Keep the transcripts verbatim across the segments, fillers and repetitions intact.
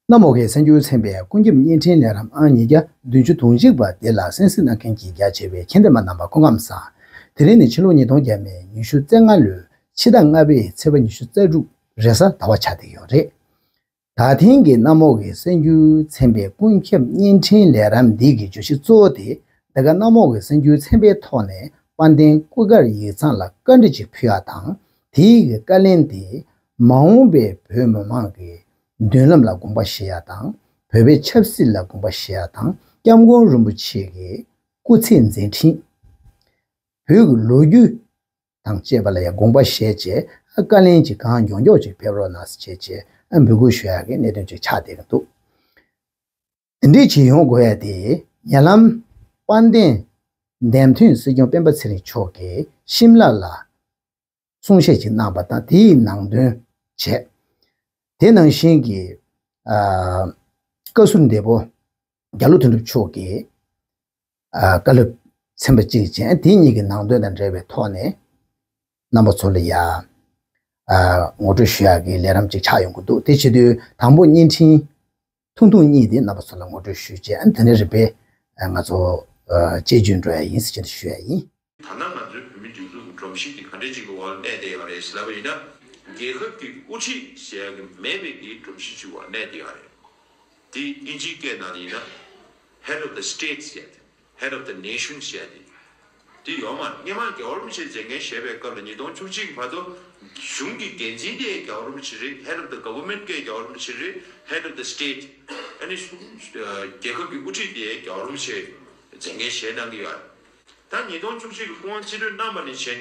གནམ་འོག་གི་གསར་འགྱུར་ཚན་པའི་ཀུན་ཁྱབ་བརྙན་འཕྲིན་ལས་རིམ་ཨང་ཉིས་བརྒྱ་བདུན་ཅུ་དོན་གཅིག་པ་འདི་ལ་གསན་གཟིགས་གནང་མཁན་གྱི་རྒྱ་ཆེ་བའི་མཁྱེན་ལྡན་པ་རྣམ་པ་སྐུ་ཁམས་བཟང་། དེ་རིང་ནི་ཕྱི་ལོ་ཉིས་སྟོང་བརྒྱ་མེད་ཉི་ཤུ་རྩ་ལྔ་ལོའི་ཕྱི་ཟླ་ལྔ་པའི་ཚེས་པ་ཉི་ཤུ་རྩ་དྲུག་རེས་གཟའ་ཟླ་བ་ཆགས་བསྡད་ཡོད་རེད། ད་ཐེངས་ཀྱི་གནམ་འོག་གི་གསར་འགྱུར་ཚན་པའི་ཀུན་ཁྱབ་བརྙན་འཕྲིན་ལས་རིམ་འདི་གི་བརྗོད་གཞི་གཙོ་བོ་དེ། ད་ག་གནམ་འོག་གི་གསར་འགྱུར་ཚན་པའི་ཐོག་ནས་དཔལ་ལྡན་སྐུ་དཀར་ཡིག་ཚང་ལ་བཀའ་འདྲི་ཅིག་ཕུལ་ཡ་དང་། དེའི་གི་བཀའ་ལན་དེ། མ་འོངས་པའི་བོད་མི་མང་གི་མདུན་ལམ་ལ་དགོངས་པ་བཞེས་ཡ་དང་། བོད་པའི་ཆབ་སྲིད་ལ་དགོངས་པ་བཞེས་ཡ་དང་། སྐྱབས་མགོན་རིན་པོ་ཆེ་གི་སྐུ་ཚེ་མཛད་འཕྲིན། བོད་ཀྱི་ལོ་རྒྱུས་དང་བཅས་པ་ལ་ཡང་དགོངས་པ་བཞེས་བྱས། བཀའ་ལན་ཅིག་གང་མགྱོགས་མགྱོགས་ཅིག་ཕེབས་རོགས་གནང་ཟེར་བྱས་བྱས་འབོད་སྐུལ་ཞུ་ཡག་གི་གནད་དོན་ཅིག་ཆགས་བསྡད་ཀྱི་འདུག། དེ་འདྲས་བྱེད་ཡོང་དགོས་ཡ་དེ་ཉེ་ལམ་དཔལ་ལྡན་འདེམས་ཐོན་སྲིད་སྐྱོང་སྤེན་པ་ཚེ་རིང་མཆོག་གིས་ཤིམ་ལ་ལ་གསུང་བཤད་ཅིག་གནང་པ་དང་། དེའི་ནང་དོན་བྱས། དེ་ནང་བཞིན་གྱི་ཨ་བཀའ་ཟུར་འདས་པོ་རྒྱ་ལོ་དོན་གྲུབ་མཆོག་གིས་ཨ་བཀའ་སློབ་ཚན་པ་གཅིག་བྱས། དེ་གཉིས་ཀྱི་ནང་དོན་དང་འབྲེལ་བའི་ཐོག་ནས་རྣམ་པ་ཚོ་ལ་ཡ་ཨ་ངོ་སྤྲོད་ཞུ་ཡག་གི་ལས་རིམ་ཅིག་ཆགས་ཡོང་གི་འདུག། དེ་བྱེད་དུས་དང་པོ་བརྙན་འཕྲིན་ཐུང་ཐུང་གཉིས་དེ་རྣམ་པ་ཚོ་ལ་ངོ་སྤྲོད་ཞུས་རྗེས། ཨ་ནི་དེ་ནས་རིམ་པས་ང་ཚོ་ཨ་དཔྱད་བརྗོད་འགྲོ་ཡ་ཡིན་ཟེར་བྱས་ནས་ཞུ་ཡ་ཡིན། ད་ལྟ་ང་ཚོའི་བོད་མིའི་སྒྲིག་འཛུགས་ཀྱི་སྒྲོམ་གཞི་འདི་ག་འདྲ་ཅིག་གི་འོག་ལ་གནས་བསྡད་ཡོད་རེད་ཟེར་ལབ་པ་ཡིན་ན། རྒྱལ་ཁབ་ཀྱི་དབུ་ཁྲིད་ཟེར་ཡག་གི་མེད་པའི་གི་སྒྲོམ་གཞི་ཅིག་འོག་གནས་བསྡད་ཡོད་རེད། འདི་དབྱིན་ཇིའི་སྐད་ནང་ལ་ཡིན་ན། Head of the State ཟེར་ཡ་དེ། Head of the Nation ཟེར་ཡ་དེ། འདི་ཡོད་མ་རེད། སྔོན་མ་རྒྱལ་བ་རིན་པོ་ཆེ་མཛད་འགན་བཞེས་པའི་སྐབས་ལ་ཉིས་སྟོང་བཅུ་གཅིག་བར་དུ་གཞུང་གི་འགན་འཛིན་དེ་རྒྱལ་བ་རིན་པོ་ཆེ་རེད། Head of the Government དེ་རྒྱལ་བ་རིན་པོ་ཆེ་རེད། Head of the State ཨ་ནི་རྒྱལ་ཁབ་ཀྱི་དབུ་ཁྲིད་དེ་རྒྱལ་བ་རིན་པོ་ཆེ་མཛད་འགན་བཞེས་གནང་གི་ཡོད་རེད། ད་ཉིས་སྟོང་བཅུ་གཅིག་གི་སྐུ་དབང་རྩིས་སྤྲོད་གནང་བ་ནས་བྱས་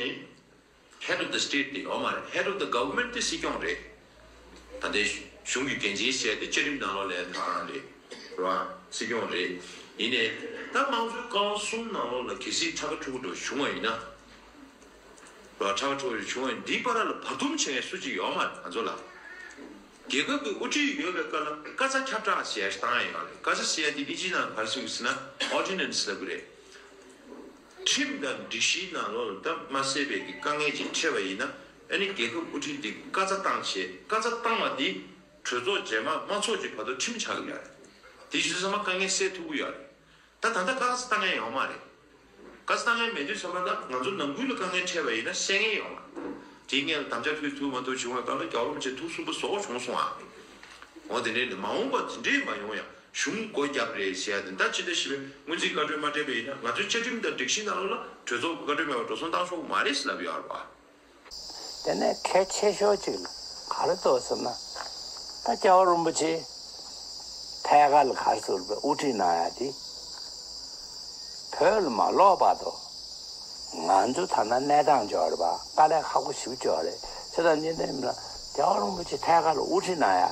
ནས་Head of the State དེ་ཡོད་མ་རེད། Head of the Government དེ་སྲིད་སྐྱོང་རེད། ད་ལྟའི་གཞུང་གི་འགན་འཛིན་བྱས་ཏེ་བཅའ་ཁྲིམས་ནང་ལོགས་ལ་ཡང་དེ་རང་རེད། རེད་བ། སྲིད་སྐྱོང་རེད། ཡིན་ནའི་ད་དམངས་གཙོའི་ཀ་བ་གསུམ་ནང་ལོགས་ལ་གལ་སྲིད་ཁྲ་ཁ་ཁྲོ་ཁ་འདྲ་བྱུང་བ་ཡིན་ན། རེད་བ། ཁྲ་ཁ་ཁྲོ་ཁ་བྱུང་བ་ཡིན། འདིའི་བར་ལ་བར་འདུམ་བྱེད་མཁན་སུ་གཅིག་ཡོད་མ་རེད་ང་ཚོ་ལ། རྒྱལ་ཁབ་ཀྱི་དབུ་ཁྲིད་ཡོད་པའི་སྐབས་ལ་བཀའ་རྩ་ཁྱབ་བསྒྲགས་ཟེར་ཡ་ཞིག་བཏང་ཡ་ཡོད་རེད། བཀའ་རྩ་ཟེར་ཡ་དེ་དབྱིན་ཇིའི་ནང་ག་རེ་ཟེར་གྱི་ཟེར་ན་ordinance ལབ་ཀྱི་རེད། ཁྲིམས་དང་སྒྲིག་གཞིའི་ནང་ལོགས་ལ་ད་མ་གསལ་བའི་གི་དཀའ་ངལ་ཅིག་འཕྲད་པ་ཡིན་ན། ཨ་ནི་རྒྱལ་ཁབ་དབུ་ཁྲིད་འདི་བཀའ་རྩ་བཏང་བྱས། བཀའ་རྩ་བཏང་བ་འདི་གྲོས་ཚོགས་རྗེས་མ་དམངས་ཚོགས་ཀྱི་བར་དུ་ཁྲིམས་ཆགས་ཀྱི་ཡོད་རེད། དེ་ཡིན་དུས་ཚང་མ་དཀའ་ངལ་སེལ་ཐུབ་ཀྱི་ཡོད་རེད། ད་ད་ལྟ་བཀའ་རྩ་བཏང་མཁན་ཡོད་མ་རེད། བཀའ་རྩ་བཏང་མཁན་མེད་དུས་ཚང་མ་ད་ང་ཚོ་ནང་ཁུལ་ལ་དཀའ་ངལ་འཕྲད་པ་ཡིན་ན་སེལ་མཁན་ཡོད་མ་རེད། དེའི་སྔོན་ལ་དམ་བཅའ་ཕུལ་ཐུབ་མ་ཐུབ་བྱུང་བའི་སྐབས་ལ་རྒྱལ་བ་རིན་པོ་ཆེ་ཐུགས་སུན་པོ་ཟོག་བྱུང་སོང་ཨ། འོ་དེ་འདྲའི་ནི་མ་འོངས་པ་དེ་འདྲའི་མ་ཡོང་ཡ། གཞུང་སྒོ་བརྒྱབ་རེད་ཟེར་ཡ་དེ། ད་ཅི་འདྲ་ཞིག་སྔོན་རྩིས་བཀའ་འཁྲོལ་མ་སྤྲད་པ་ཡིན་ན་ང་ཚོའི་བཅའ་ཁྲིམས་དང་སྒྲིག་གཞི་ནང་ལོགས་ལ་གྲོས་ཚོགས་ཀྱི་བཀའ་འཁྲོལ་མེད་པར་འགྲོ་སོང་བཏང་ཆོག་གི་མ་རེད་ཟེར་ལབ་ཡོད་རེད་པ། དེ་ནས་གལ་ཆེ་ཤོས་གཅིག་ལ་ག་རེ་འདུག་ཟེར་ན། ད་རྒྱལ་བ་རིན་པོ་ཆེ་ཐད་ཀར་ལ་ག་རེ་ཟེར་བའི་དབུ་ཁྲིད་གནང་ཡ་དེ། བོད་ལ་མ་ལོག་བར་དུ་ང་ཚོ་ད་ལྟ་གནས་སྟངས་འབྱོར་བ་དཀའ་ལས་ཁག་པོ་ཞིག་འབྱོར་རེད། བྱས་ཙང་ཉིན་དེ་ཡིན་ན་རྒྱལ་བ་རིན་པོ་ཆེ་ཐད་ཀར་ལ་དབུ་ཁྲིད་གནང་ཡ།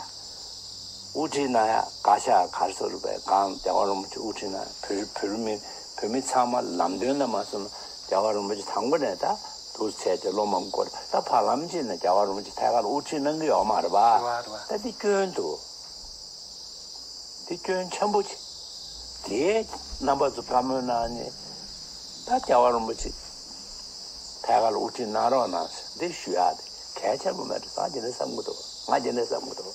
དབུ་ཁྲིད་གནང་ཡ་བཀའ་ཤག་ག་རེ་ཟེར་བའི་སྒང་རྒྱལ་བ་རིན་པོ་ཆེ་དབུ་ཁྲིད་གནང་ཡ། བོད་བོད་མི་བོད་མི་ཚང་མ་ལམ་སྟོན་ལ་མ་སོང་ན་རྒྱལ་བ་རིན་པོ་ཆེ་དང་པོ་ནས་ད་འདུག་བྱས་ཏེ་སློབ་མ་སྐོར་ད་བར་ལམ་ཅིག་ནས་རྒྱལ་བ་རིན་པོ་ཆེ་ཐད་ཀར་ལ་དབུ་ཁྲིད་གནང་གི་ཡོད་མ་རེད་པ། རེད་བ་རེད་བ། ད་འདི་སྐྱོན་འདུག། འདི་སྐྱོན་ཆེན་པོ་ཅིག། དེའི་རྣམ་པ་ཚོ་བཀའ་མོལ་གནང་ནས་ད་རྒྱལ་བ་རིན་པོ་ཆེ་ཐད་ཀར་ལ་དབུ་ཁྲིད་གནང་རོགས་གནང་ཟེར་འདི་ཞུ་ཡག་དེ་གལ་ཆེན་པོ་མེད་འགྲོ། ད་དེ་འདྲ་བསམ་གི་འདུག། ང་དེ་འདྲ་བསམ་གི་འདུག།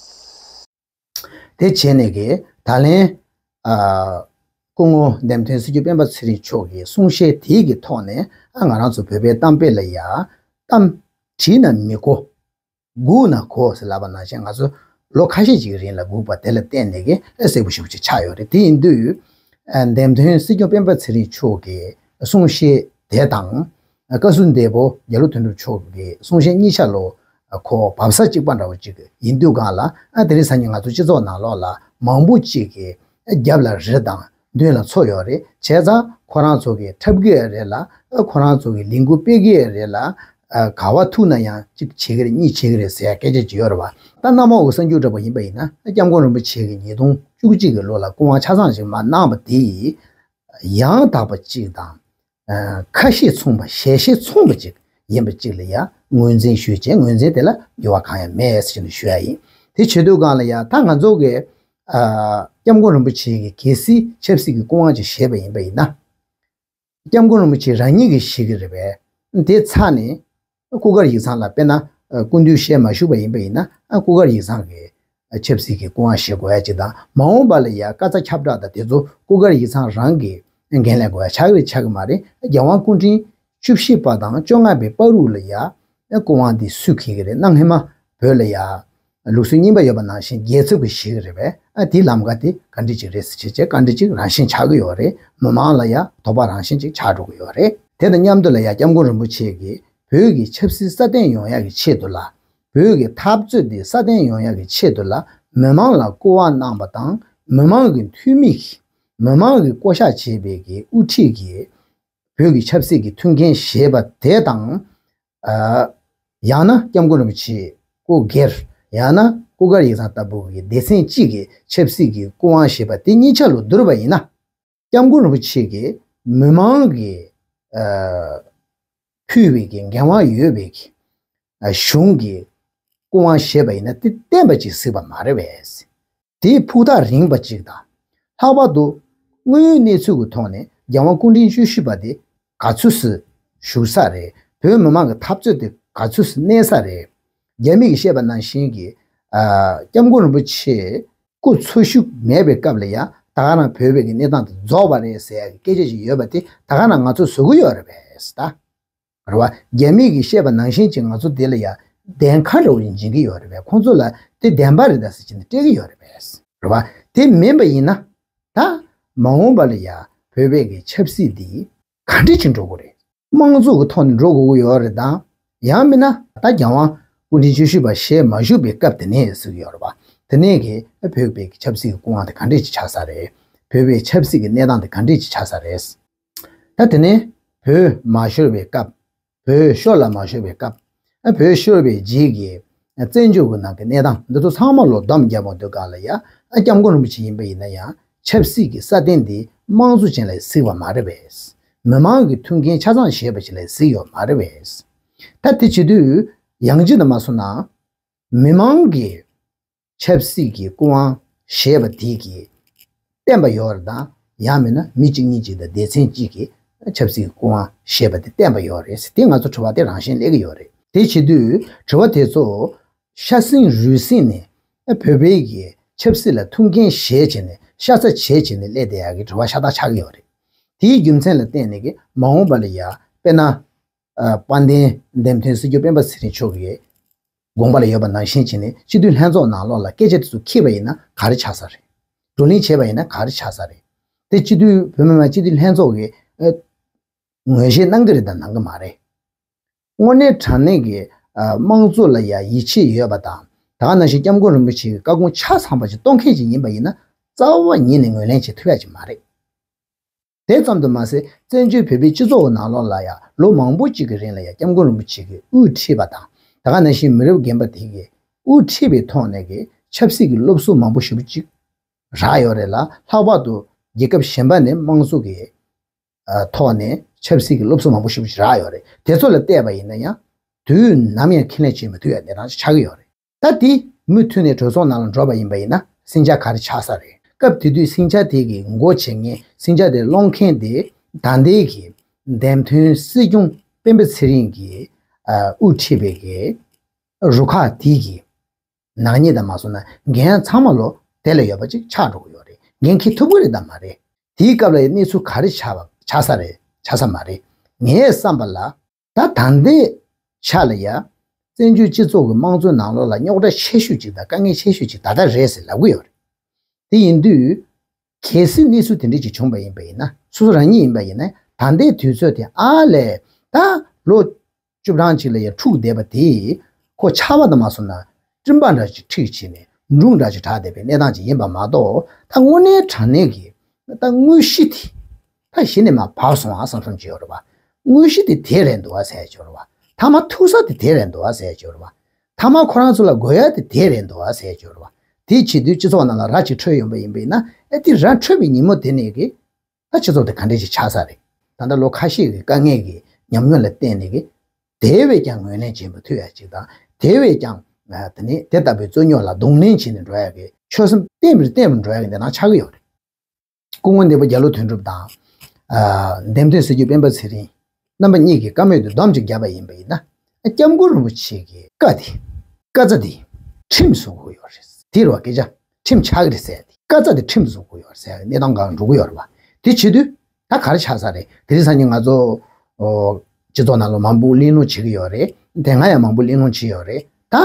དེ་བྱས་ནས་ཀྱི་ད་ལན། ཨ། སྐུ་ངོ་འདེམས་ཐོན་སྲིད་སྐྱོང་སྤེན་པ་ཚེ་རིང་མཆོག་གི་གསུང་བཤད་དེའི་གི་ཐོག་ནས། ཨ། ང་རང་ཚོ་བོད་པའི་གཏམ་དཔེ་ལ་ཡ། གཏམ་བྲིས་ན་མི་གོ། སྒུག་ན་གོ་ཟེར་ལབ་པ་ནང་བཞིན། ང་ཚོ་ལོ་ཁ་ཤས་ཅིག་གི་རིང་ལ་སྒུག་པ་དེ་ལ་བརྟེན་ནས་ཀྱི་གསལ་པོ་ཞེ་པོ་ཅིག་ཆགས་ཡོད་རེད། དེ་ཡིན་དུས། ཨ། འདེམས་ཐོན་སྲིད་སྐྱོང་སྤེན་པ་ཚེ་རིང་མཆོག་གི་གསུང་བཤད་དེ་དང་། བཀའ་ཟུར་འདས་པོ་རྒྱ་ལོ་དོན་གྲུབ་མཆོག་གི་གསུང་བཤད་གཉིས་ཆ་ལོ། ཁོ་བབས་ས་གཅིག་པ་འདྲ་བོ་གཅིག་ཡིན་དུས་སྒང་ལ། ཨ། དེ་རིང་སང་ཉིན་ང་ཚོ་སྤྱི་ཚོགས་ནང་ལོགས་ལ་མང་པོ་གཅིག་གིས་རྒྱབ་ལ་རི་དང་མདུན་ལ་མཚོ་ཡོད་རེད། བྱས་ཙང་ཁོ་རང་ཚོ་གིས་འཁྲབ་ཀྱི་རེད་ལ། ཨ། ཁོ་རང་ཚོ་གིས་ལས་འགུལ་སྤེལ་གྱི་རེད་ལ། ཨ། ག་བ་ཐུག་ན་ཡང་གཅིག་བྱེད་ཀྱི་རེད། གཉིས་བྱེད་ཀྱི་རེད་ཟེར་ཡ་སྐད་ཆ་ཅིག་ཡོད་རེད་བ། ད་གནམ་འོག་གི་གསར་འགྱུར་འདྲ་པོ་ཡིན་པ་ཡིན་ན། སྐྱབས་མགོན་རིན་པོ་ཆེ་གིས་ཉིས་སྟོང་བཅུ་གཅིག་གི་ལོ་ལ་སྐུ་དབང་ཆ་ཚང་ཞིག་མར་གནང་བ་དེ་ཡིས། ཡང་དག་པ་གཅིག་དང་། ཨ། ཁ་ཞེ་མཚུངས་པ། ཞལ་ཞེ་མཚུངས་པ་ཅིག་ཡིན་པ་གཅིག་ལ་ཡང་ངོས་འཛིན་ཞུས་བྱས། ངོས་འཛིན་དེ་ལ་འགྱུར་བ་གང་ཡང་མེད་ཟེར་ནས་ཞུ་ཡ་ཡིན། དེ་བྱེད་དུས་སྒང་ལ་ཡང་ད་ང་ཚོ་གིས། ཨ། སྐྱབས་མགོན་རིན་པོ་ཆེ་གིས་གལ་སྲིད་ཆབ་སྲིད་ཀྱི་སྐུ་དབང་ཅིག་བཞེས་པ་ཡིན་པ་ཡིན་ན། སྐྱབས་མགོན་རིན་པོ་ཆེ་རང་ཉིད་ཀྱིས་བཞེས་ཀྱི་རེད་པས། དེ་ཚར་ནས་སྐུ་དཀར་ཡིག་ཚང་ལ། དཔེར་ན། ཨ། སྐུ་མདུན་ཞལ་མ་བཞུགས་པ་ཡིན་པ་ཡིན་ན། ཨ། སྐུ་དཀར་ཡིག་ཚང་གི་ ཆབ་སྲིད་ཀྱི་སྐུ་དབང་བཞེས་དགོས་ཡ་ཅིག་དང་། མ་འོངས་པ་ལ་ཡ་དཀའ་ཚེགས་ཁྱབ་བསྒྲགས་དང་དེ་ཚོ་སྐུ་སྒེར་ཡིག་ཚང་རང་གིས་འགན་ལེན་དགོས་ཡ་ཆགས་ཀྱི་རེད་ཆགས་ཀྱི་མ་རེད། རྒྱལ་དབང་སྐུ་ཕྲེང་བཅུ་བཞི་པ་དང་བཅོ་ལྔ་པའི་བར་དུ་ལ་ཡ་སྐུ་དབང་འདི་སུས་འཁྱེར་གྱི་རེད། གནའ་སྔ་མ་བོད་ལ་ཡ་ལུགས་སྲོལ་རྙིང་པ་ཡོད་པ་ནང་བཞིན་རྒྱལ་ཚབ་ཀྱིས་བཞེས་ཀྱི་རེད་པས། ཨ་དེའི་ལམ་ཁ་དེ་ག་འདྲ་ཅིག་རེད་ཟེར་བྱས་བྱས་བཀའ་འདྲི་ཅིག་རང་བཞིན་ཆགས་ཀྱི་ཡོད་རེད། མི་མང་ལ་ཡ་དོགས་པ་རང་བཞིན་ཅིག་ཆགས་འགྲོ་གི་ཡོད་རེད། དེ་དང་མཉམ་དུ་ལ་ཡ་སྐྱབས་མགོན་རིན་པོ་ཆེ་གིས་བོད་ཀྱི་ཆབ་སྲིད་སྲ་བརྟན་ཡོང་ཡག་གི་ཆེད་དུ་ལ། བོད་ཀྱི་འཐབ་རྩོད་འདི་སྲ་བརྟན་ཡོང་ཡག་གི་ཆེད་དུ་ལ་མི་མང་ལ་སྐུ་དབང་གནང་བ་དང་། མི་མང་གི་འཐུས་མི་གིས་མི་མང་གིས་བསྐོ་གཞག་བྱས་པའི་གི་དབུ་ཁྲིད་ཀྱིས་བོད་ཀྱི་ཆབ་སྲིད་ཀྱི་ཐུགས་འགན་བཞེས་པ་དེ་དང་། ཨ། ཡང་ན་སྐྱབས་མགོན་རིན་པོ་ཆེ་སྐུ་སྒེར། ཡང་ན་སྐུ་སྒེར་ཡིག་ཚང་ལྟ་བུ་གི་སྡེ་ཚན་གཅིག་གི་ཆབ་སྲིད་ཀྱི་སྐུ་དབང་བཞེས་པ་དེ་གཉིས་ཆ་ལ་བསྡུར་བ་ཡིན་ན། སྐྱབས་མགོན་རིན་པོ་ཆེ་གིས་མི་མང་གིས་ཨ་ཕུལ་བའི་གི་འགན་དབང་ཡོད་པའི་གི་ཨ་གཞུང་གི་སྐུ་དབང་བཞེས་པ་ཡིན་ན་དེ་བརྟན་པ་ཅིག་གཟིགས་པ་མ་རེད་པས། དེའི་ཕུགས་ཐག་རིང་པ་ཅིག་དང་། ལྷག་པར་དུ་དངོས་ཡོད་གནས་ཚུལ་གྱི་ཐོག་ནས་རྒྱལ་དབང་སྐུ་ཕྲེང་བཅུ་བཞི་པ་དེ་ག་ཚོད་སུ་བཞུགས་ས་རེད། བོད་མི་མང་གི་འཐབ་རྩོད་དེ་ག་ཚོད་སུ་གནས་ས་རེད། རྒྱ་མི་གིས་བཤད་པ་ནང་བཞིན་གྱི་ཨ་སྐྱབས་མགོན་རིན་པོ་ཆེ་སྐུ་འཚོ་བཞུགས་མེད་པའི་སྐབས་ལ་ཡང་ད་ག་རང་བོད་པའི་གི་གནས་སྟངས་དེ་རྫོགས་པ་རེད་ཟེར་ཡག་གི་སྐད་ཆ་ཞིག་ཡོད་པ་དེ་ད་ག་རང་ང་ཚོ་བཟོ་གི་ཡོད་རེད་པས་ད། རེད་བ། རྒྱ་མི་གིས་བཤད་པ་ནང་བཞིན་གྱི་ང་ཚོ་དེ་ལ་ཡང་བདེན་ཁ་འདྲ་བོ་ཞིག་འཇིག་གི་ཡོད་རེད་པས། ཁོང་ཚོ་ལ་དེ་བདེན་པ་རེད་ད་ཟེར་གྱི་ནས་སྤྲད་ཀྱི་ཡོད་རེད་པས། རེད་བ། དེ་མིན་པ་ཡིན་ན། ད་མ་འོངས་པ་ལ་ཡང་བོད་པའི་གི་ཆབ་སྲིད་འདི་ག་འདྲ་ཅིག་འགྲོ་དགོས་རེད། དམངས་གཙོ་གི་ཐོག་ནས་འགྲོ་དགོས་ཀྱི་ཡོད་རེད་དང་། ཡང་མིན་ན་ད་རྒྱལ་དབང་སྐུ་ཕྲེང་བཅུ་བཞི་པ་ཞལ་མ་བཞུགས་པའི་སྐབས་དེ་ནས་ཟེར་གྱི་ཡོད་རེད་བ། དེ་ནས་གི་བོད་པའི་གི་ཆབ་སྲིད་ཀྱི་སྐུ་དབང་དེ་ག་འདྲ་ཅིག་ཆགས་ས་རེད། བོད་པའི་ཆབ་སྲིད་ཀྱི་གནས་སྟངས་དེ་ག་འདྲ་ཅིག་ཆགས་ས་རེད། ད་དེ་ནས་བོད་མ་ཤོར་བའི་སྐབས། བོད་ཤོར་ལ་མ་ཤོར་བའི་སྐབས། ཨ་བོད་ཤོར་བའི་རྗེས་ཀྱི་བཙན་བྱོལ་གྱི་ནང་གི་གནས་སྟངས་འདི་ཚོ་ཚང་མ་ལོ་སྡོམ་རྒྱབ་པ་འདུག་ག་ལ་ཡ། ཨ་སྐྱབས་མགོན་རིན་པོ་ཆེ་ཡིན་པ་ཡིན་ན་ཡང་ཆབ་སྲིད་ཀྱི་སྲ་བརྟན་འདི་དམངས་གཙོ་ཅན་ལ་གཟིགས་པ་མ་རེད་པས། མི་མང་གི་ཐུགས་འགན་ཆ་ཚང་བཞེས་པ་ཅིག་ལ་གཟིགས་ཡོད་མ་རེད་པས། ད་དེ་བྱེད་དུས་ཡང་ཅིག་ད་མ་སོང་ན། མི་མང་གི་ཆབ་སྲིད་ཀྱི་སྐུ་དབང་བཞེས་པ་དེ་གིས་བརྟན་པ་ཡོད་རེད་དང་། ཡང་མིན་ན་མི་གཅིག་གཉིས་གཅིག་དང་སྡེ་ཚན་གཅིག་གིས་ཆབ་སྲིད་ཀྱི་སྐུ་དབང་བཞེས་པ་དེ་བརྟན་པ་ཡོད་རེད་ཟེར་དེ་ང་ཚོ་དྲི་བ་དེ་རང་བཞིན་སླེབས་ཀྱི་ཡོད་རེད། དེ་བྱེད་དུས་དྲི་བ་དེ་ཚོ་ཤ་གསེང་རུས་གསེང་ནས་བོད་པའི་གི་ཆབ་སྲིད་ལ་ཐུགས་འགན་བཞེས་བྱས་ནས་ཤ་ཚ་བྱས་བྱས་ནས་སླེབས་བསྡད་ཡག་གི་དྲི་བ་ཤ་སྟག་ཆགས་ཀྱི་ཡོད་རེད། དེའི་རྒྱུ་མཚན་ལ་བརྟེན་ནས་གི་མ་འོངས་པ་ལ་ཡ་དཔེར་ན། ཨ་དཔལ་ལྡན་འདེམས་ཐོན་སྲིད་སྐྱོང་སྤེན་པ་ཚེ་རིང་མཆོག་གིས་དགོངས་པ་ལ་ཡོད་པ་ནང་བཞིན་བྱས་ནས་སྤྱི་འཐུས་ལྷན་ཚོགས་ནང་ལོགས་ལ་སྐད་ཆ་དེ་ཚོ་འཁྱེར་བ་ཡིན་ན་ག་རེ་ཆགས་ས་རེད། བགྲོ་གླེང་བྱས་པ་ཡིན་ན་ག་རེ་ཆགས་ས་རེད། དེ་སྤྱི་འཐུས་བོད་མི་མང་སྤྱི་འཐུས་ལྷན་ཚོགས་ཀྱིས་ཨ་ངོས་བཞེས་གནང་གི་རེད་དང་གནང་གི་མ་རེད། དངོས་གནས་དྲང་གནས་ཀྱི་ཨ་དམངས་གཙོ་ལ་ཡ་ཡིད་ཆེས་ཡོད་པ་དང་། ད་ག་ནང་བཞིན་སྐྱབས་མགོན་རིན་པོ་ཆེ་གི་བཀའ་དགོངས་ཆ་ཚང་པ་ཞིག་གཏོང་མཁན་ཞིག་ཡིན་པ་ཡིན་ན་རྩ་བ་ཉིད་ནས་ངོས་ལེན་བྱེད་ཐུབ་ཡ་ཞིག་མ་རེད། དེ་ཙམ་དུ་མ་ཟད་བཙན་བྱོལ་བོད་པའི་སྤྱི་ཚོགས་ཀྱི་ནང་ལོགས་ལ་ཡང་ལོ་མང་པོ་གཅིག་གི་རིང་ལ་ཡང་སྐྱབས་མགོན་རིན་པོ་ཆེ་གིས་དབུ་ཁྲིད་པ་དང་། ད་ག་ནང་བཞིན་མི་རབས་རྒན་པ་དེ་གིས་དབུ་ཁྲིད་པའི་ཐོག་ནས་ཀྱི་ཆབ་སྲིད་ཀྱི་སློབ་གསོ་མང་པོ་ཞེ་པོ་ཅིག་རག་ཡོད་རེད་ལ། ལྷག་པར་དུ་རྒྱལ་ཁབ་གཞན་པ་ནས་དམངས་གཙོ་གི་ཨ་ཐོག་ནས་ཆབ་སྲིད་ཀྱི་སློབ་གསོ་མང་པོ་ཞེ་པོ་ཅིག་རག་ཡོད་རེད། དེ་ཚོ་ལ་བལྟས་པ་ཡིན་ན་ཡང་དུས་ནམ་ཡང་ཁས་ལེན་བྱེད་མི་ཐུབ་ཡ་གནས་སྟངས་ཅིག་ཆགས་ཀྱི་ཡོད་རེད། ད་དེ་མུ་མཐུད་ནས་གྲོས་ཚོགས་ནང་ལ་འགྲོ་བ་ཡིན་པ་ཡིན་ན་ཟིང་ཆ་ག་རེ་ཆགས་ས་རེད། སྐབས་དེ་དུས་ཟིང་ཆ་དེ་གི་མགོ་བྱེད་མཁན་ཟིང་ཆ་དེ་སློང་མཁན་དེ་ད་ལྟའི་གི་འདེམས་ཐོན་སྲིད་སྐྱོང་སྤེན་པ་ཚེ་རིང་གིས་ཨ་དབུ་ཁྲིད་པའི་གི་རུ་ཁག་དེ་གི་ནག་ཉེས་དང་མ་སོང་ན་འགན་ཚང་མ་ལོ་དེ་ལ་ཡོད་པ་ཅིག་ཆགས་འགྲོ་གི་ཡོད་རེད། འགན་འཁྱེར་ཐུབ་ཀྱི་རེད་དམ་མ་རེད། དེའི་སྐབས་ལ་ཡང་གནས་ཚུལ་ག་རེ་ཆགས་པ་ཆགས་ས་རེད། ཆགས་ས་མ་རེད། ངའི་བསམ་པ་ལ། ད་ད་ལྟའི་ཆ་ལ་ཡ། བཙན་བྱོལ་སྤྱི་ཚོགས་ཀྱི་དམངས་གཙོའི་ནང་ལོགས་ལ་རྙོག་དྲ་ཆེ་ཤོས་ཅིག་དང་དཀའ་ངལ་ཆེ་ཤོས་ཅིག་ད་ལྟ་རེད་ཟེར་ལབ་ཀྱི་ཡོད་རེད། དེ་ཡིན་དུས། གལ་སྲིད་གནས་ཚུལ་དེ་འདྲ་ཅིག་བྱུང་བ་ཡིན་པ་ཡིན་ན། སོ་སོ་རང་ཉིད་ཡིན་པ་ཡིན་ན་ད་ལྟའི་དུས་ཚོད་དེ་ཨ་ལས་ད་ལོ་བཅུ་གྲངས་ཅིག་ལ་ཡ་འཁྲུག་བསྡད་པ་དེ་ཁོ་ཆར་པ་དང་མ་སོང་ན་སྤྲིན་པ་འདྲ་ཅིག་འཁྲིགས་བྱས་ནས་འབྲུག་འདྲ་ཅིག་གྲགས་བསྡད་པའི་གནས་སྟངས་ཅིག་ཡིན་པ་མ་གཏོགས། ད་དངོས་གནས་དྲང་གནས་ཀྱི་ད་དངོས་གཞི་དེ། ད་གཞི་ནས་མར་བབས་སོང་ཨ་བསམ་བསམ་ཅིག་ཡོད་རེད་བ། དངོས་གཞི་དེ་དེ་རེད་འདུག་ཨ་ཟེར་ཅིག་ཡོད་རེད་བ། མཐའ་མ་ཐུག་ས་དེ་དེ་རེད་འདུག་ཨ་ཟེར་ཅིག་ཡོད་རེད་བ། མཐའ་མ་ཁོ་རང་ཚོ་ལ་དགོས་ཡ་དེ་དེ་རེད་འདུག་ཨ་ཟེར་ཅིག་ཡོད་རེད་བ། དེ་བྱེད་དུས་སྤྱི་ཚོགས་ནང་ལ་ར་ཅིག་འཕྲོད་ཡོང་པ་ཡིན་པ་ཡིན་ན། ཨེ་དེ་ར་འཕྲོད་པའི་ཉིན་མོ་དེ་ནས་གི་ད་སྤྱི་ཚོགས་དེ་ག་འདྲས་ཅིག་ཆགས་ས་རེད། ད་ལྟ་ལོ་ཁ་ཤས་ཀྱི་དཀའ་ངལ་གྱི་ཉམས་མྱོང་ལ་བརྟེན་ནས་གི་དེ་བས་ཀྱང་ངོས་ལེན་བྱེད་མི་ཐུབ་ཡ་ཅིག་དང་། དེ་བས་ཀྱང་ཨ་དེ་ནས་དེ་ལྟ་བུའི་རྩོད་རྙོག་ལ་གདོང་ལེན་བྱས་ནས་འགྲོ་ཡ་གི་ཆོད་སེམས་བརྟན་པར་བརྟན་པར་འགྲོ་ཡ་གི་གནས་སྟངས་ཆགས་ཀྱི་ཡོད་རེད། སྐུ་ངོ་འདས་པོ་རྒྱ་ལོ་དོན་གྲུབ་དང་། ཨ་འདེམས་ཐོན་སྲིད་སྐྱོང་སྤེན་པ་ཚེ་རིང་རྣམ་པ་གཉིས་ཀྱིས་བཀའ་མོལ་དུ་སྡོམ་ཅིག་བརྒྱབ་པ་ཡིན་པ་ཡིན་ན། སྐྱབས་མགོན་རིན་པོ་ཆེ་གི་བཀའ་དེ་བཀའ་རྩ་དེ་ཁྲིམས་བཟོ་དགོས་ཡོད་རེད། དེ་རེད་བ། སྐད་ཆ་ཁྲིམས་ཆགས་ཀྱི་རེད་ཟེར་ཡ་དེ། བཀའ་རྩ་དེ་ཁྲིམས་བཟོ་དགོས་ཡོད་རེད་ཟེར་ཡ་གནས་སྟངས་སྒང་འགྲོ་གི་ཡོད་རེད་བ། དེ་བྱེད་དུས་ད་ག་རེ་ཆགས་ས་རེད། དེ་རིང་སང་ཉིན་ང་ཚོ་ཨོ་སྤྱི་ཚོགས་ནང་ལ་མང་པོ་གླེང་སློང་བྱེད་ཀྱི་ཡོད་རེད། དེ་སྔ་ཡང་མང་པོ་གླེང་སློང་བྱས་ཡོད་རེད། ད་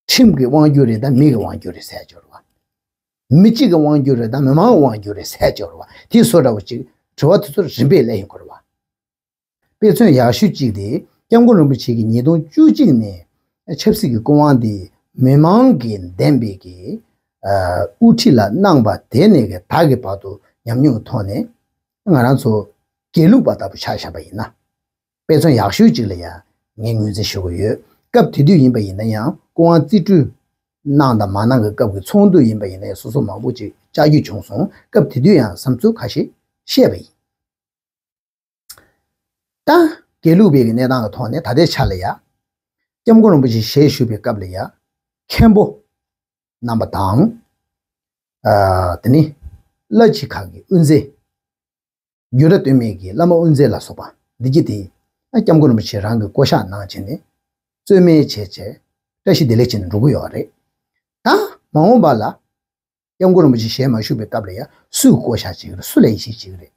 ཁྲིམས་ཀྱི་དབང་སྒྱུར་རེད་ད་མི་གི་དབང་སྒྱུར་རེད་ཟེར་ཡ་ཅིག་ཡོད་རེད་བ། མི་གཅིག་གི་དབང་སྒྱུར་རེད་ད་མི་མང་གི་དབང་སྒྱུར་རེད་ཟེར་ཡ་ཅིག་ཡོད་རེད་བ། དེ་བཟོ་འདྲ་བོ་ཅིག་དྲི་བ་དེ་ཚོར་རིམ་པས་སླེབས་ཡོང་གི་རེད་བ། དཔེ་མཚོན་ཡག་ཤོས་གཅིག་དེ་སྐྱབས་མགོན་རིན་པོ་ཆེ་གིས་ཉིས་སྟོང་བཅུ་གཅིག་ནས་ཆབ་སྲིད་ཀྱི་སྐུ་དབང་དེ་མི་མང་གིས་འདེམས་པའི་གི་ཨ་དབུ་ཁྲིད་ལ་གནང་བ་དེ་ནས་གི་ད་གི་བར་དུ་ཉམས་མྱོང་གི་ཐོག་ནས་ང་རང་ཚོ་དགེ་ལུགས་པ་ལྟ་བུ་ཆ་བཞག་པ་ཡིན་ན། དཔེ་མཚོན་ཡག་ཤོས་གཅིག་ལ་ཡང་ངས་ངོས་འཛིན་ཞུ་གི་ཡོད། སྐབས་དེ་དུས་ཡིན་པ་ཡིན་ན་ཡང་སྐུ་དབང་རྩིས་སྤྲོད་གནང་དང་མ་གནང་གི་སྐབས་ཀྱི་ཚོགས་འདུ་ཡིན་པ་ཡིན་ན་ཡང་སོ་སོ་མང་པོ་ཅིག་བཅར་རྒྱུ་བྱུང་སོང་། སྐབས་དེ་དུས་ཡང་བསམ་ཚུལ་ཁ་ཤས་བཤད་པ་ཡིན། ད་དགེ་ལུགས་པའི་གནས་སྟངས་ཀྱི་ཐོག་ནས་ད་ལྟའི་ཆ་ལ་ཡ། སྐྱབས་མགོན་རིན་པོ་ཆེ་ཞལ་བཞུགས་པའི་སྐབས་ལ་ཡ། མཁན་པོ་རྣམ་པ་དང་། ཨ་དེ་ནི་བླ་སྤྱི་ཁག་གི་དབུ་མཛད། རྒྱུད་གྲྭ་སྟོད་སྨད་ཀྱི་བླ་མ་དབུ་མཛད་ལ་སོགས་པ་འདི་གྱིས་དེ་ཨ་སྐྱབས་མགོན་རིན་པོ་ཆེ་རང་གི་བསྐོ་གཞག་གནང་བྱས་ནས་གཙོས་མེད་བྱས་བྱས་བཀྲ་ཤིས་བདེ་ལེགས་བྱས་ནས་འགྲོ་གི་ཡོད་རེད། ད་མ་འོངས་པ་ལ་སྐྱབས་མགོན་རིན་པོ་ཆེ་ཞལ་མ་བཞུགས་པའི་སྐབས་ལ་ཡང་སུས་བསྐོ་གཞག་བྱེད་ཀྱི་རེད། སུ་ལ་ཡིད་ཆེས་བྱེད་ཀྱི་རེད།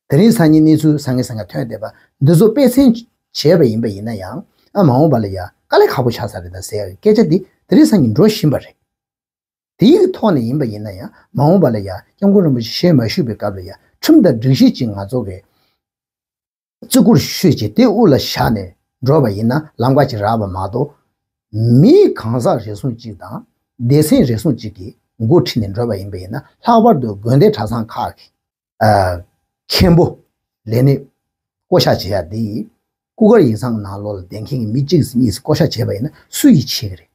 དེ་རིང་སང་ཉིན་གནས་ཚུལ་བཟང་ངན་བཟང་ངན་ཐོན་བསྡད་པ་འདི་ཚོ་དཔེ་མཚོན་བྱས་པ་ཡིན་པ་ཡིན་ན་ཡང་ཨ་མ་འོངས་པ་ལ་ཡང་དཀའ་ལས་ཁག་པོ་ཆགས་ས་རེད་ད་ཟེར་ཡག་གི་སྐད་ཆ་འདི་དེ་རིང་སང་ཉིན་འགྲོ་བཞིན་པ་རེད། དེའི་ཐོག་ནས་ཡིན་པ་ཡིན་ན་ཡང་མ་འོངས་པ་ལ་ཡང་སྐྱབས་མགོན་རིན་པོ་ཆེ་ཞལ་མ་བཞུགས་པའི་སྐབས་ལ་ཡང་ཁྲིམས་དང་སྒྲིག་གཞི་ཅིག་ང་ཚོ་གི་བརྩི་བཀུར་ཞུས་བྱས་དེ་དབུ་ལ་བཞག་ནས་འགྲོ་བ་ཡིན་ན་ལམ་ཁ་ཅིག་རག་པ་མ་གཏོགས། མིའི་གང་ཟག་རེ་ཟུང་གཅིག་དང་སྡེ་ཚན་རེ་ཟུང་གཅིག་གིས་འགོ་ཁྲིད་ནས་འགྲོ་བ་ཡིན་པ་ཡིན་ན་ལྷག་པར་དུ་དགོན་སྡེ་གྲྭ་ཚང་ཁག་གི་ཨ་མཁན་པོ་ལས་སྣེ་བསྐོ་གཞག་བྱེད་ཡག་འདི་སྐུ་དཀར་ཡིག་ཚང་གི་ནང་ལོགས་ལ་བསྡད་མཁན་གྱི་མི་གཅིག་གཉིས་སུ་བསྐོ་གཞག་བྱས་པ་ཡིན་ན་སུ་ཡིས་བྱེད་ཀྱི་རེད།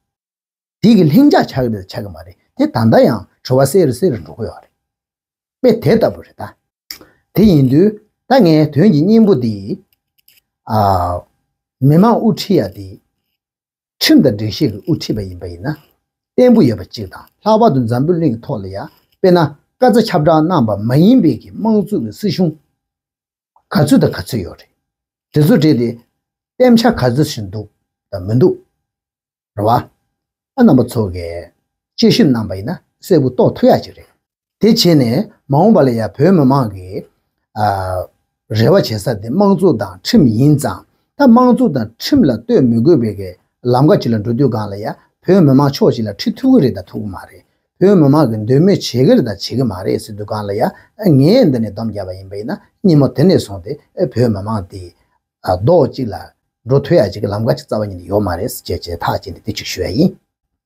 དེ་གི་ལྷིང་འཇགས་ཆགས་ཀྱི་རེད་ཆགས་ཀྱི་མ་རེད། དེ་ད་ལྟ་ཡང་དྲི་བ་སེ་རུ་སེ་རུ་འགྲོ་གི་ཡོད་རེད། དཔེ་དེ་ལྟ་བུ་རེད་ད། དེ་ཡིན་དུས་ད་ངས་དོན་གྱི་སྙིང་པོ་འདི་ཨ་མི་མང་དབུ་ཁྲིད་ཡ་དེ་ཁྲིམས་དང་སྒྲིག་གཞི་གི་དབུ་ཁྲིད་པ་ཡིན་པ་ཡིན་ན་བརྟན་པོ་ཡོད་པ་གཅིག་དང་ལྷག་པར་དུ་འཛམ་བུ་གླིང་གི་ཐོག་ལ་ཡ་དཔེར་ན་བཀའ་རྩ་ཁྱབ་བསྒྲགས་གནང་པ་མ་ཡིན་པའི་གི་དམངས་གཙོ་གི་སྲིད་གཞུང་ག་ཚོད་དང་ག་ཚོད་ཡོད་རེད། དེ་ཚོ་བྲིས་ཏེ་གཏན་འཇགས་ག་ཚོད་ཞིག་འདུག་དང་མི་འདུག་རེད་བ། ཨ་རྣམ་པ་ཚོ་གིས་དཔྱད་ཞིབ་གནང་པ་ཡིན་ན་གསལ་པོ་རྟོགས་ཐུབ་ཡག་ཅིག་རེད། དེ་བྱས་ནས་མ་འོངས་པ་ལ་ཡང་བོད་མི་མང་གིས་ཨ་རེ་བ་བྱེད་ས་དེ་དམངས་གཙོ་དང་ཁྲིམས་ཡིན་ཙང་ད་དམངས་གཙོ་དང་ཁྲིམས་ལ་ལྟོས་མི་དགོས་པའི་གི་ལམ་ཁ་ཅིག་ལ་འགྲོ་དུས་སྒང་ལ་ཡང་བོད་མི་མང་ཕྱོགས་གཅིག་ལ་ཁྲིད་ཐུབ་ཀྱི་རེད་དང་ཐུབ་ཀྱི་མ་རེད། བོད་མི་མང་གི་འདོད་མོས་བྱེད་ཀྱི་རེད་དང་བྱེད་ཀྱི་མ་རེད་ཟེར་དུས་སྒང་ལ་ཡང་ངས་འདི་ནས་སྡོམ་བརྒྱབ་པ་ཡིན་པ་ཡིན་ན་སྙིང་མོ་དེ་ནས་བཟུང་སྟེ་བོད་མི་མང་དེ་རྡོག་གཅིག་ལ་འགྲོ་ཐུབ་ཡ་གཅིག་གི་ལམ་ཁ་གཅིག་རྩ་བ་ཉིད་ནས་ཡོད་མ་རེད་ཅེས་བྱས་ཐག་བཅད་ནས་དེ་གཅིག་ཞུ་ཡ་ཡིན།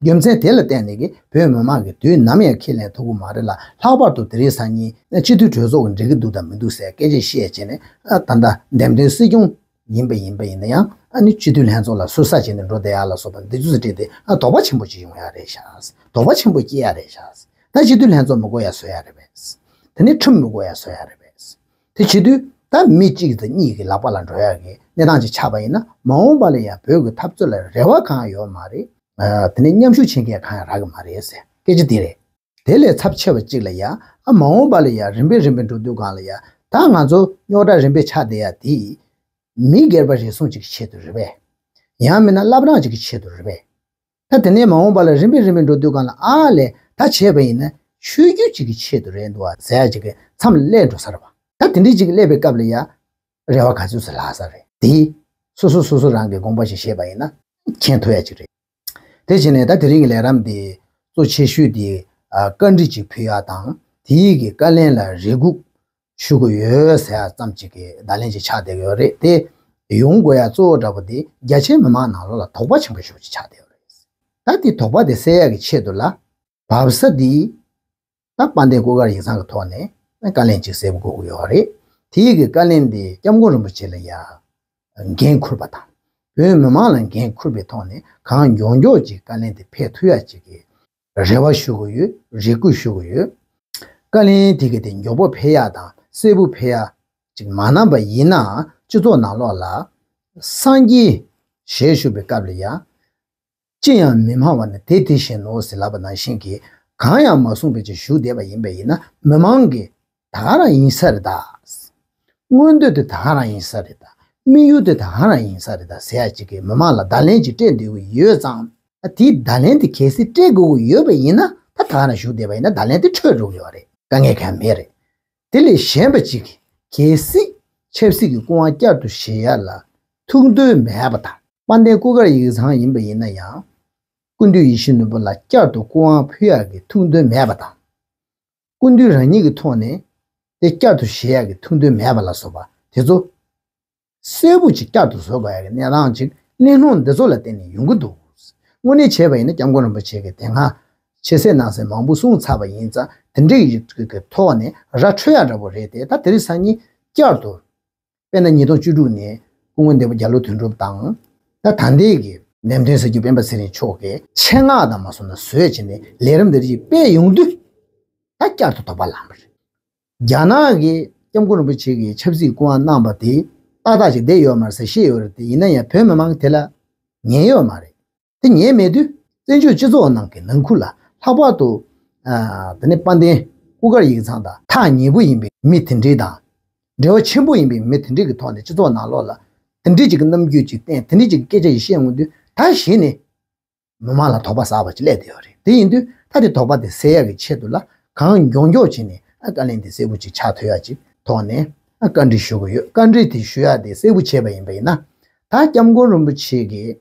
རྒྱུ་མཚན་དེ་ལ་བརྟེན་ནས་ཀྱི་བོད་མི་མང་གི་དུས་ནམ་ཡང་ཁས་ལེན་ཐུབ་ཀྱི་མ་རེད་ལ། ལྷག་པར་དུ་དེ་རིང་སང་ཉིན་སྤྱི་འཐུས་གྲོས་ཚོགས་ཀྱི་འགྲིག་གི་འདུག་དང་མི་འདུག་ཟེར་སྐད་ཆ་བཤད་བྱས་ནས་ད་ལྟ་འདེམས་ཐོན་སྲིད་སྐྱོང་ཡིན་པ་ཡིན་པ་ཡིན་ན་ཡང་ཨ་ནི་སྤྱི་འཐུས་ལྷན་ཚོགས་ལ་ཟུར་ཟ་བྱས་ནས་འགྲོ་བསྡད་ཡ་ལ་སོགས་པ་འདི་ཚོ་བྲིས་ཏེ་ཨ་དོགས་པ་ཆེན་པོ་ཅིག་ཡོང་ཡ་རེད་ཤག་དོགས་པ་ཆེན་པོ་སྐྱེ་ཡ་རེད་ཤག་ད་སྤྱི་འཐུས་ལྷན་ཚོགས་མི་དགོས་ཡ་བཟོ་ཡ་རེད་པས། དེ་ནས་ཁྲིམས་མི་དགོས་ཡ་བཟོ་ཡ་རེད་པས། དེ་བྱེད་དུས་ད་མི་གཅིག་དང་གཉིས་ཀྱི་ལག་པ་ལ་འགྲོ་ཡ་གི་གནས་སྟངས་ཅིག་ཆགས་པ་ཡིན་ན་མ་འོངས་པ་ལ་ཡང་བོད་ཀྱི་འཐབ་རྩོད་ལ་རེ་བ་གང་ཡང་ཡོད་མ་རེད། ཨ་དེ་ནས་མཉམ་ཞུགས་བྱེད་མཁན་གང་ཡང་རག་གི་མ་རེད་ཟེར་སྐད་ཆ་འདི་རེད། དེ་ལས་ཚབས་ཆེ་བ་གཅིག་ལ་ཡ་ཨ་མ་འོངས་པ་ལ་ཡ་རིམ་པས་རིམ་པས་འགྲོ་དུས་སྒང་ལ་ཡ་ད་ང་ཚོ་རྙོག་དྲ་རིམ་པས་ཆགས་བསྡད་ཡ་དེ་མི་སྒེར་པ་རེ་ཟུང་གཅིག་གི་ཆེད་དུ་རེད་པས། ཡང་མིན་ན་བླ་བྲང་གཅིག་གི་ཆེད་དུ་རེད་པས། ད་དེ་ནས་མ་འོངས་པ་ལ་རིམ་པས་རིམ་པས་འགྲོ་དུས་སྒང་ལ་ཨ་ལས་ད་བྱས་པ་ཡིན་ན་ཆོས་བརྒྱུད་གཅིག་གི་ཆེད་དུ་རེད་འདུག་བ་ཟེར་ཡ་གཅིག་གི་མཚམས་ལ་སླེབས་འགྲོ་ས་རེད་བ། ད་དེ་འདྲའི་གཅིག་སླེབས་པའི་སྐབས་ལ་ཡ་རེ་བ་ག་ཚོད་ཙམ་ལྷག་ས་རེད། དེ་སོ་སོ་སོ་སོ་རང་གི་དགོངས་པ་ཞིག་བཞེས་པ་ཡིན་ན་མཁྱེན་ཐུབ་ཡ་གཅིག་རེད། དེ་བྱས་ནས་ད་དེ་རིང་གི་ལས་རིམ་དེ་གཙོ་ཆེ་ཤོས་དེ་ཨ་བཀའ་འདྲི་གཅིག་ཕུལ་ཡ་དང་དེའི་གི་བཀའ་ལན་ལ་རེ་སྒུག་ཞུ་དགོས་ཡོད་ཟེར་ཡ་ཙམ་ཅིག་གི་བརྡ་ལན་ཅིག་ཆགས་བསྡད་ཡོད་རེད་དེ། ཡོང་དགོས་ཡ་གཙོ་བོ་འདྲ་པོ་དེ་རྒྱ་ཆེའི་མི་མང་ནང་ལོགས་ལ་དོགས་པ་ཆེན་པོ་ཞེ་པོ་ཅིག་ཆགས་བསྡད་ཡོད་རེད། ད་དེ་དོགས་པ་དེ་སེལ་ཡ་གི་ཆེད་དུ་ལ་བབས་ས་དེ་ད་དཔལ་ལྡན་སྐུ་དཀར་ཡིག་ཚང་གི་ཐོག་ནས་བཀའ་ལན་ཅིག་གསལ་པོ་དགོས་ཀྱི་ཡོད་རེད། དེ་ཡི་གི་བཀའ་ལན་དེ་སྐྱབས་མགོན་རིན་པོ་ཆེ་ལ་ཡ་འགན་འཁུར་བ་དང་བོད་མི་མང་ལ་འགན་འཁུར་བའི་ཐོག་ནས་གང་མགྱོགས་མགྱོགས་ཅིག་བཀའ་ལན་དེ་ཕེབས་ཐུབ་ཡ་ཅིག་གི་རེ་བ་ཞུ་གི་ཡོད། རེ་སྐུལ་ཞུ་གི་ཡོད། བཀའ་ལན་དེ་གི་དེ་མགྱོགས་པོ་ཕེབས་ཡག་དང་གསལ་པོ་ཕེབས་ཡག་ཅིག་མ་གནང་པ་ཡིན་ན་སྤྱི་ཚོགས་ནང་ལོགས་ལ་སངས་རྒྱས་ཞལ་བཞུགས་པའི་སྐབས་ལ་ཡང་ཅི་ཡང་མི་སྨྲ་བ་ནི་དེ་དེ་བཞིན་ནོ་ཟེར་ལབ་པ་ནང་བཞིན་གྱི་གང་ཡང་མ་གསུངས་པའི་ཅིག་བཞུགས་བསྡད་པ་ཡིན་པ་ཡིན་ན་མི་མང་གིས་ད་ག་རང་ཡིན་ས་རེད་ད། མངོན་འདོད་དེ་ད་ག་རང་ཡིན་ས་རེད་ད། དམིགས་ཡུལ་དེ་ད་ག་རང་ཡིན་ས་རེད་ད་ཟེར་ཡ་ཅིག་གིས་མི་མང་ལ་བརྡ་ལན་ཅིག་སྤྲད་འདོད་ཀྱི་ཡོད་ཙང་། ཨ་དེའི་བརྡ་ལན་དེ་གལ་སྲིད་སྤྲད་དགོས་ཀྱི་ཡོད་པ་ཡིན་ན། ད་ད་ག་ན་བཞུགས་བསྡད་པ་ཡིན་ན་བརྡ་ལན་དེ་འཕྲོད་འགྲོ་གི་ཡོད་རེད། དཀའ་ངལ་གང་ཡང་མེད་རེད། དེ་ལས་གཞན་པ་གཅིག་གིས་གལ་སྲིད་ཆབ་སྲིད་ཀྱི་སྐུ་དབང་བསྐྱར་དུ་བཞེས་ཡ་ལ་ཐུགས་འདུན་མེད་པ་དང་། དཔལ་ལྡན་སྐུ་དཀར་ཡིག་ཚང་ཡིན་པ་ཡིན་ན་ཡང་། སྐུ་མདུན་ཡིད་བཞིན་ནོར་བུ་ལ་བསྐྱར་དུ་སྐུ་དབང་ཕུལ་ཡག་གི་ཐུགས་འདུན་མེད་པ་དང་། སྐུ་མདུན་རང་ཉིད་ཀྱི་ཐོག་ནས་དེ་བསྐྱར་དུ་བཞེས་ཡག་གི་ཐུགས་འདུན་མེད་པ་ལ་སོགས་པ་དེ་ཚོ་གསལ་པོ་ཅིག་བསྐྱར་དུ་བཟོ་དགོས་ཡག་གི་གནས་སྟངས་ཅིག་གླེང་སློང་འདི་ཚོ་ལ་བརྟེན་ནས་ཡོང་གི་འདུག། དངོས་གནས་བྱས་པ་ཡིན་ན་སྐྱབས་མགོན་རིན་པོ་ཆེ་གིས་དེ་སྔ་ཆེ་ཚད་གནང་ཚད་མང་པོ་གསུངས་ཚར་བ་ཡིན་ཙང་། དེ་འདྲའི་ཐོག་ནས་ར་འཕྲོད་ཡག་འདྲ་པོ་རེད་དེ། ད་དེ་རིང་སང་ཉིན་བསྐྱར་དུ། དཔེར་ན་ཉིས་སྟོང་བཅུ་དྲུག་ནས་སྐུ་ངོ་འདས་པོ་རྒྱ་ལོ་དོན་གྲུབ་དང་། ད་ད་ལྟའི་གི་འདེམས་ཐོན་ཟེར་རྒྱུ་སྤེན་པ་ཚེ་རིང་མཆོག་གིས་ཆེད་མངགས་དང་མ་སོང་ན་བཟོས་བྱས་ནས་ལས་རིམ་འདི་རིགས་སྤེལ་ཡོང་དུས། ད་བསྐྱར་དུ་དོགས་པ་ལངས་པ་རེད། རྒྱ་ནག་གིས་སྐྱབས་མགོན་རིན་པོ་ཆེ་གི་ཆབ་སྲིད་སྐུ་དབང་གནང་པ་དེ་ཏག་ཏག་ཅིག་བསྡད་ཡོད་མ་རེད་ཟེར་བཤད་ཡོད་རེད་དེ། ཡིན་ན་ཡང་བོད་མི་མང་དེ་ལ་ཉན་ཡོད་མ་རེད། དེ་ཉན་མེད་དུས་བཙན་བྱོལ་སྤྱི་ཚོགས་ནང་གི་ནང་ཁུལ་ལ་ལྷག་པར་དུ། ཨ་དེ་ནས་དཔལ་ལྡན་སྐུ་དཀར་ཡིག་ཚང་དང་ཐག་ཉེ་པོ་ཡིན་པའི་མི་དེ་འདྲའི་དང་། འབྲེལ་བ་ཆེན་པོ་ཡིན་པའི་མི་དེ་འདྲའི་གི་ཐོག་ནས་སྤྱི་ཚོགས་ནང་ལོགས་ལ་དེ་འདྲའི་ཅིག་གི་རྣམ་འགྱུར་ཅིག་བསྟན། དེ་འདྲའི་ཅིག་གི་སྐད་ཆ་ཞིག་བཤད་ཡོང་དུས། ད་གཞི་ནས་མི་མང་ལ་དོགས་པ་ཟ་བ་ཅིག་སླེབས་བསྡད་ཡོད་རེད། དེ་ཡིན་དུས་ད་དེ་དོགས་པ་དེ་སེལ་ཡག་གི་ཆེད་དུ་ལ་གང་མགྱོགས་མགྱོགས་བྱས་ནས། ཨ་བཀའ་ལན་དེ་གསལ་པོ་ཅིག་ཆགས་ཐུབ་ཡག་ཅིག་ཐོག་ནས། ཨ་བཀའ་འདྲི་ཞུ་གི་ཡོད། བཀའ་འདྲི་དེ་ཞུ་ཡག་དེ་གསལ་པོ་བྱས་པ་ཡིན་པ་ཡིན་ན། ད་སྐྱབས་མགོན་རིན་པོ་ཆེ་གིས་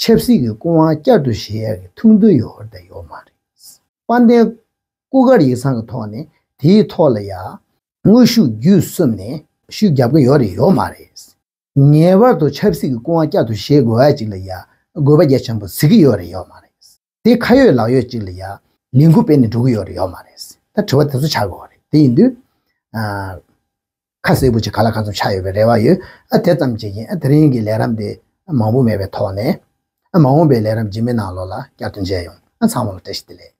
ཆབ་སྲིད་ཀྱི་སྐུ་དབང་བསྐྱར་དུ་བཞེས་ཡག་གི་ཐུགས་འདུན་ཡོད་རེད་དང་ཡོད་མ་རེད། དཔལ་ལྡན་སྐུ་དཀར་ཡིག་ཚང་གི་ཐོག་ནས་དེའི་ཐོག་ལ་ཡ་དངོས་ཤུགས་བརྒྱུད་གསུམ་ནས་ཤུགས་རྒྱབ་ཀྱི་ཡོད་རེད་ཡོད་མ་རེད། ངེས་པར་དུ་ཆབ་སྲིད་ཀྱི་སྐུ་དབང་བསྐྱར་དུ་བཞེས་དགོས་ཡ་ཅིག་ལ་ཡ་དགོས་པ་རྒྱ་ཆེན་པོ་གཟིགས་ཀྱི་ཡོད་རེད་ཡོད་མ་རེད། དེ་ཁ་ཡོད་ལག་ཡོད་ཅིག་ལ་ཡ་ལས་འགུལ་སྤེལ་ནས་འགྲོ་གི་ཡོད་རེད་ཡོད་མ་རེད། ད་དྲི་བ་དེ་ཚོ་ཆགས་དགོས་རེད། དེ་ཡིན་དུས། ཨ། ཁ་གསལ་པོ་ཅིག་ག་ལ་ག་ཚོད་ཆགས་ཡོད་པའི་རེ་བ་ཡོད། ཨ་དེ་ཙམ་ཅིག་ཡིན། ཨ་དེ་རིང་གི་ལས་རིམ་དེ་མང་པོ་མེད་པའི་ཐོག་ནས། ཨ་མ་འོངས་པའི་ལས་རིམ་རྗེས་མའི་ནང་ལོགས་ལ་བསྐྱར་དུ་མཇལ་ཡོང་། ཨ་ཚང་མ་ལ་བཀྲ་ཤིས་བདེ་ལེགས།